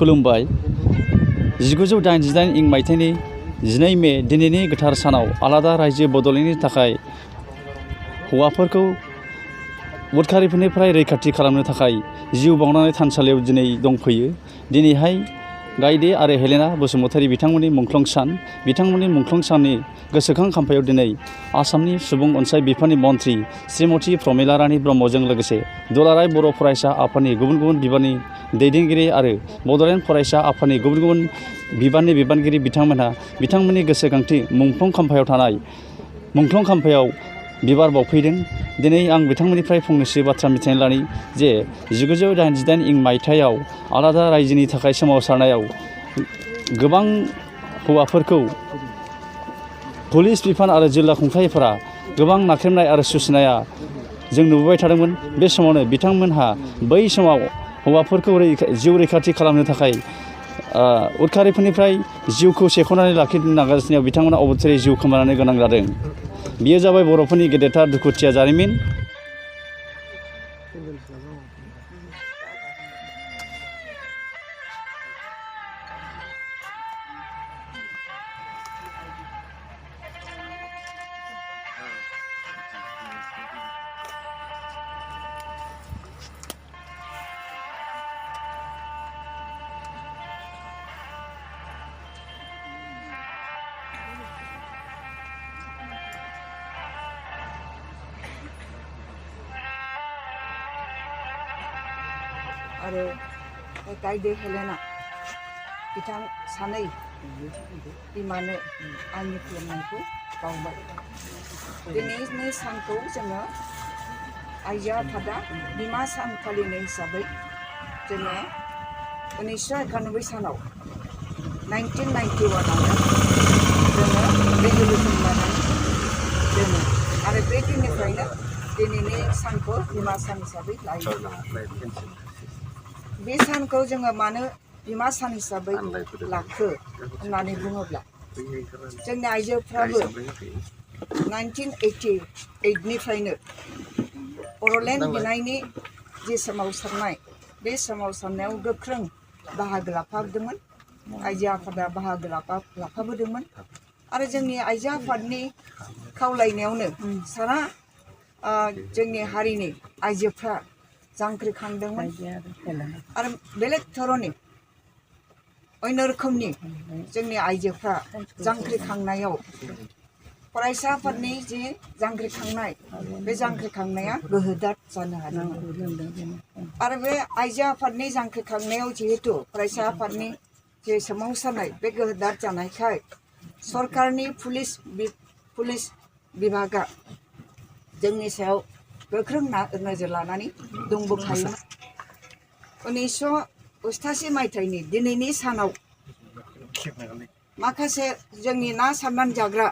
खुलुमबाय 1988 इं मायथाइनि 12 मे दिनैनि गोथार सानाव आलादा रायजो बड'लेण्डनि थाखाय हौवाफोरखौ उदखारिफोरनिफ्राय रैखाथि खालामनो थाखाय जिउ बावनानै थानसालियाव दिनै दंफैयो। दिनैहाय गायदे आरो हेलेना बसुमतारी बिथांमोननि मुंख्लं सान। बिथांमोननि मुंख्लं साननि गोसोखां खाम्फायाव दिनै आसामनि सुबुं अनसाय बिफाननि मन्थ्रि श्रीमती प्रमिला रानी ब्रह्मजों लोगोसे दुलाराय बर' फरायसा आफादनि गुबुन गुबुन बिबाननि दैदेनगिरि आरो बड'लेण्ड फरायसा आफादनि गुबुन गुबुन बिबाननि बिबानगिरि बिथांमोननि गोसोखांथि मुंख्लं खाम्फायाव बिबार बावफैदों। दिनै आं बिथांमोननिफ्राय फंनैसो बाथ्रा मिथिनानै लानि जे 1988 इं मायथाइयाव आलादा रायजोनि थाखाय सोमावसारनायाव गोबां हौवाफोरखौ पुलिस बिफान आरो जिल्ला खुंथायफोरा गोबां नाख्रेबनाय आरो सुसिनाया जों नुबोबाय थादोंमोन। बे समावनो बिथांमोनहा बै समाव हौवाफोरखौ जिउ रैखाथि खालामनो थाखाय उदखारिफोरनिफ्राय जिउखौ सेख'नानै लाखिनो नाजागासिनो बिथांमोना अबथिरायै जिउ खोमानो गोनां जादों। बेयो जाबाय बर'फोरनि गेदेरथार दुखुथिया जारिमिन। आरो गायदे हेलेना बिथां सानै बिमानो आंनि खुलुमनायखौ बावबाय। दिनैनि सानखौ जोङो आइजो आफादा बिमा सान फालिनाय हिसाबै जोङो 1991 सानाव 1991 जोङो रेजलिउसन लानानै दोनो आरो बे दिननिफ्रायनो दिनैनि सानखौ बिमा सान हिसाबै लायो। बे सानखौ जोङो मानो बिमा सान हिसाबै लाखो होननानै बुङोब्ला जोंनि आइजोफ्राबो 1988निफ्रायनो बड'लेण्ड बिनायनि जि सोमावसारनाय बे सोमावसारनायाव गोख्रों बाहागो लाफादोंमोन। आइजो आफादा बाहागो लाफाबोदोंमोन आरो जोंनि आइजो आफादनि खावलायनायावनो सारा जोंनि हारिनि आइजोफ्रा जांख्रिखांदोंमोन आरो बेलेग धरननि अन्य रोखोमनि जोंनि आइजोफ्रा जांख्रिखांनायाव फरायसा आफादनि जि जांख्रिखांनाय बे जांख्रिखांनाया गोहोदार जानो हादोंमोन आरो बे आइजो आफादनि जांख्रिखांनायाव जिहेतु फरायसा आफादनि जे सोमावसारनाय बे गोहोदार जानायखाय सरकारनि पुलिस बिभागा जोंनि सायाव गोख्रों नोजोर लानानै दंबोखायोमोन। 1988 मायथाइनि दिनैनि सानाव माखासे जोंनि ना सारनानै जाग्रा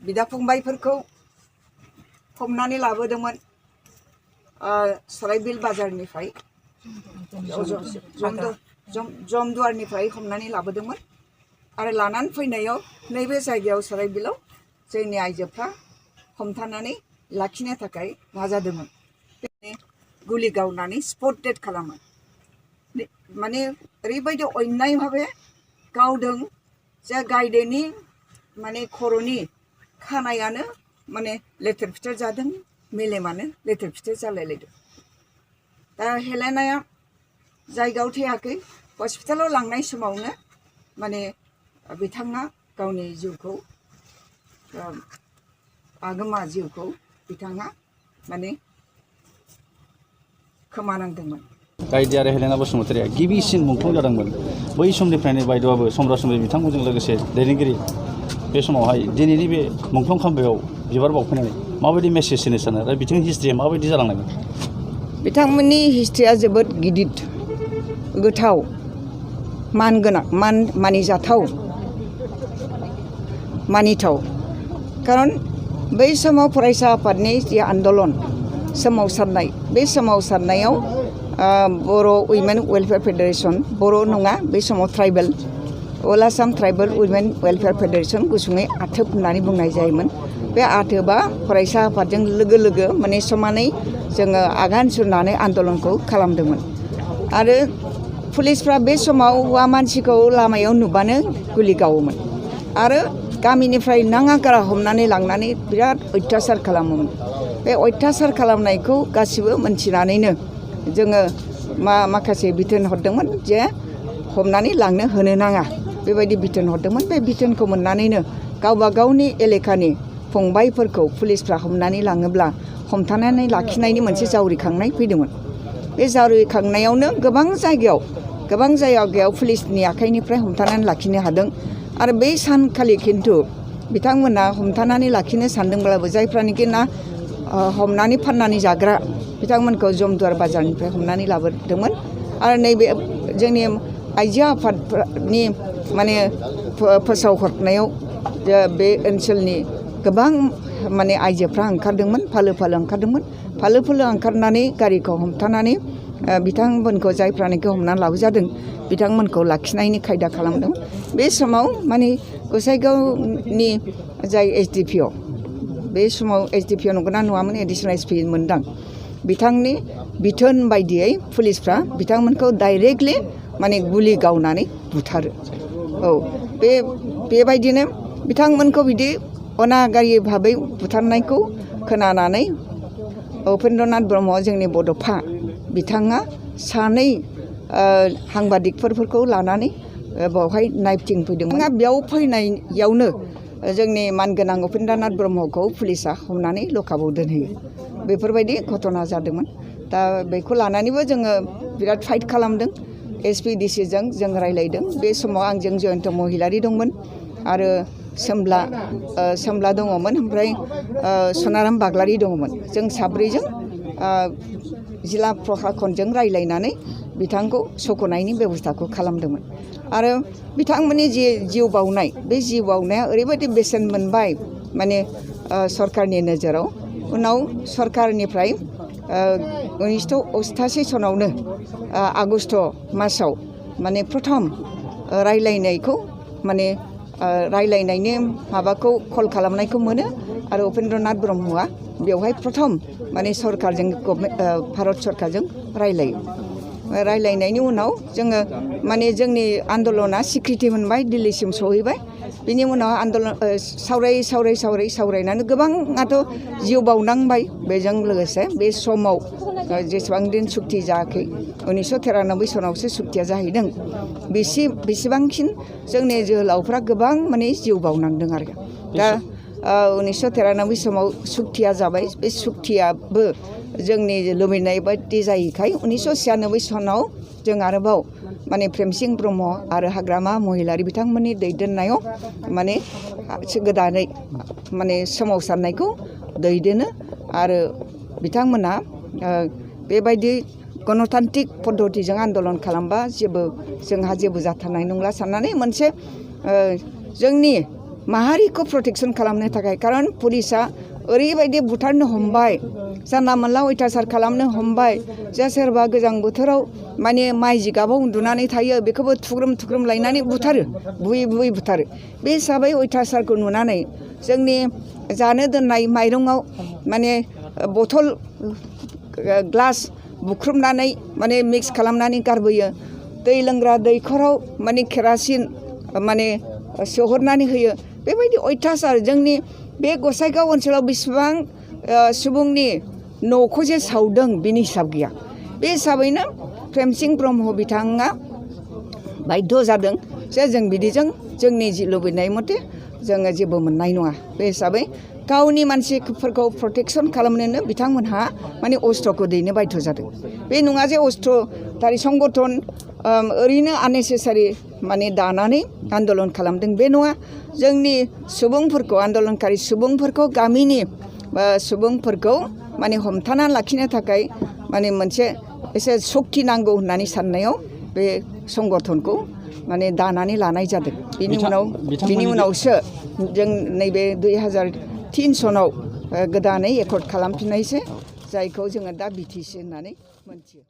बिदा फंबायफोरखौ हमनानै लाबोदोंमोन सराइबिल बाजारनिफ्राय जमदुवारनिफ्राय हमनानै लाबोदोंमन आरो लानानै फैनायाव नैबे जायगायाव सराइबिलाव जोंनि आइजोफ्रा हमथानानै लाखिनो थाखाय नाजादोंमोन। गुलि गावनानै स्पट डेथ खालामो। माने ओरैबायदि अन्याय भाबे गावदों जे गायदेनि माने खर'नि खानायानो माने लेथेर फिथेर जादों, मेलेमानो लेथेर फिथेर जालायलायदों। दा हेलेनाया जायगायाव थैयाखै, हस्पिटालाव लांनाय समावनो माने बिथाङा गावनि जिउखौ आगोमा जिउखौ बिथाङा माने खोमानांदोंमोन। गायदे आरो हेलेना बसुमतारीया गिबिसिन मुंख्लं जादोंमोन। बै समनिफ्रायनो बायद'आबो समब्रा-समब्रि बिथांमोनजों लोगोसे दैदेनगिरि बे समावहाय दिनैनि बे मुंख्लं खाम्फायाव बिबार बावफैनानै माबायदि मेसेज होनो सानो आरो बिथांनि हिस्ट्रिया माबायदि जालांनायमोन? बिथांमोननि हिस्ट्रिया जोबोद गिदिर, गोथाव, मानगोनां, मानिथाव। खारन बै समाव फरायसा आफादनि जि आन्दलन सोमावसारनाय बे सोमावसारनायाव बर' उइमेन वेलफेयार फेडारेसन, बर' नङा बै समाव ट्राइबेल, अल आसाम ट्राइबेल उइमेन वेलफेयार फेडारेसन गुसुङै आथोब होननानै बुंनाय जायोमोन। बे आथोबा फरायसा आफादजों लोगो माने समानै जोङो आगान सुरनानै आन्दलनखौ खालामदोंमोन आरो पुलिसफ्रा बे समाव हौवा मानसिखौ लामायाव नुबानो गुलि गावोमोन आरो गामिनिफ्राय नाङा गारा हमनानै लांनानै बिराद अयथासार खालामोमोन। बे अयथासार खालामनायखौ गासिबो मोनथिनानैनो जोङो माखासे बिथोन हरदोंमोन जे हमनानै लांनो होनो नाङा बेबायदि बिथोन हरदोंमोन। बे बिथोनखौ मोननानैनो गावबा गावनि एलेकानि फंबायफोरखौ पुलिसफ्रा हमनानै लाङोब्ला हमथानानै लाखिनायनि मोनसे जावरिखांनाय फैदोंमोन। बे जावरिखांनायावनो गोबां जायगायाव पुलिसनि आखाइनिफ्राय हमथानानै लाखिनो हादों आरो बै सानखालि खिन्थु बिथांमोना हमथानानै लाखिनो सानदोंब्लाबो जायफ्रानोखि ना हमनानै फाननानै जाग्रा बिथांमोनखौ जमदुवार बाजारनिफ्राय हमनानै लाबोदोंमोन आरो नैबे जोंनि आइजो आफादनि माने फोसावहरनायाव बे ओनसोलनि गोबां माने आइजोफ्रा ओंखारदोंमोन, फालो फालो ओंखारनानै गारिखौ हमथानानै बिथांमोनखौ जायफ्रानोखि हमनानै लाबोजादों बिथांमोनखौ लाखिनायनि खायदा खालामदों। बे समाव माने गसाइगावनि जाय SDPO बे समाव SDPO नंगौना नङामोन एडिसनेल SP मोनदां बिथांनि बिथोन बायदियै पुलिसफ्रा बिथांमोनखौ डाइरेक्टलि माने गुलि गावनानै बुथारो। औ बेबायदिनो बिथांमोनखौ बिदि अनागारि भाबै बुथारनायखौ खोनानानै उपेन्द्रनाथ ब्रह्म जोंनि बड'फा बिथाङा सानै साংবাদিকफोरखौ लानानै बेवहाय नायथिंफैदोंमोन। बेयाव फैनायावनो जोंनि मानगोनां उपेन्द्रनाथ ब्रह्मखौ पुलिसा हमनानै लकाबाव दोनहैयो। बेफोरबायदि घटना जादोंमोन। दा बेखौ लानानैबो जोङो बिराद फाइट खालामदों। SP DC जों जों रायलायदों। बे समाव आंजों जयन्त महिलारि दंमोन आरो सोमब्ला दङमोन ओमफ्राय सनाराम बाग्लारि दङमोन। जों साब्रैजों जिल्ला प्रशासनजों रायलायनानै बिथांखौ सख'नायनि बेबस्थाखौ खालामदोंमोन आरो बिथांमोननि जे जिउ बाउनाय बे जिउ बाउनाया ओरैबायदि बेसेन मोनबाय माने सरकारनि नोजोराव उनाव सरकारनिफ्राय 1988 सनावनो आगष्ट मासाव माने प्रथम रायलायनायखौ माने रायलायनायनि माबाखौ कल खालामनायखौ मोनो आरो उपेन्द्रनाथ ब्रह्मआ बेवहाय प्रथम माने सरकारजों भारत सरकारजों रायलायनायनि उनाव जोङो माने जोंनि आन्दलना स्वीकृति मोनबाय, दिल्लीसिम सहैबाय। बिनि उनाव आन्दलन सावरायनानै गोबाङाथ' जिउ बावनांबाय। बेजों लोगोसे बे समाव जेसेबां दिन सुक्ति जायाखै 1993 सनावसो सुक्तिया जाहैदों। बेसेबांसिन जोंनि जोहोलावफ्रा गोबां माने जिउ बावनांदों आरो दा 1993 समाव सुक्तिया जाबाय। बे सुक्तियाबो जोंनि लुबैनाय बायदि जायैखाय 1996 सनाव जों आरोबाव माने प्रेमसिं ब्रह्म आरो हाग्रामा महिलारि बिथांमोननि दैदेननायाव माने गोदानै माने सोमावसारनायखौ दैदेनो आरो बिथांमोना बेबायदि गणतान्त्रिक पद्धतिजों आन्दलन खालामबा जोंहा जेबो जाथारनाय नंला साननानै मोनसे जोंनि माहारिखौ प्रटेक्सन खालामनो थाखाय खारन पुलिसा ओरैबायदि बुथारनो हमबाय, जानला मोनला अयथासार खालामनो हमबाय जे सोरबा गोजां बोथोराव माने माइ जिगाबाव उन्दुनानै थायो बेखौबो थुग्रोम लायनानै बुथारो, बुयै बुथारो। बे हिसाबै अयथासारखौ नुनानै जोंनि जानो दोननाय माइरंआव माने बथल ग्लास बुख्रुबनानै माने मिक्स खालामनानै गारबोयो। दै लोंग्रा दैखराव माने केरासिन माने सोहरनानै होयो। बेबायदि अयथासार जोंनि बे गसाइगाव ओनसोलाव बेसेबां सुबुंनि न'खौ जे सावदों बिनि हिसाब गैया। बे हिसाबैनो प्रेमसिं ब्रह्म बिथाङा बाध्य जादों जे जों बिदिजों जोंनि जि लुबैनाय मथे जोङो जेबो मोननाय नङा। बे हिसाबै गावनि मानसिफोरखौ प्रटेक्सन खालामनोनो बिथांमोनहा माने अस्त्रखौ दैनो बाध्य जादों। बे नङा जे अस्त्रधारि संगठन ओरैनो आननेसेसारि माने दानानै आन्दलन खालामदों बे नङा। जोंनि सुबुंफोरखौ आन्दलनकारि सुबुंफोरखौ गामिनि सुबुंफोरखौ माने हमथानानै लाखिनो थाखाय माने मोनसे एसे सक्ति नांगौ होननानै साननायाव बे संगठनखौ माने दानानै लानाय जादों। बिनि उनावसो जों नैबे 2003 सनाव गोदानै एकर्ड खालामफिननायसो जायखौ जोङो दा BTC होननानै मोनथियो।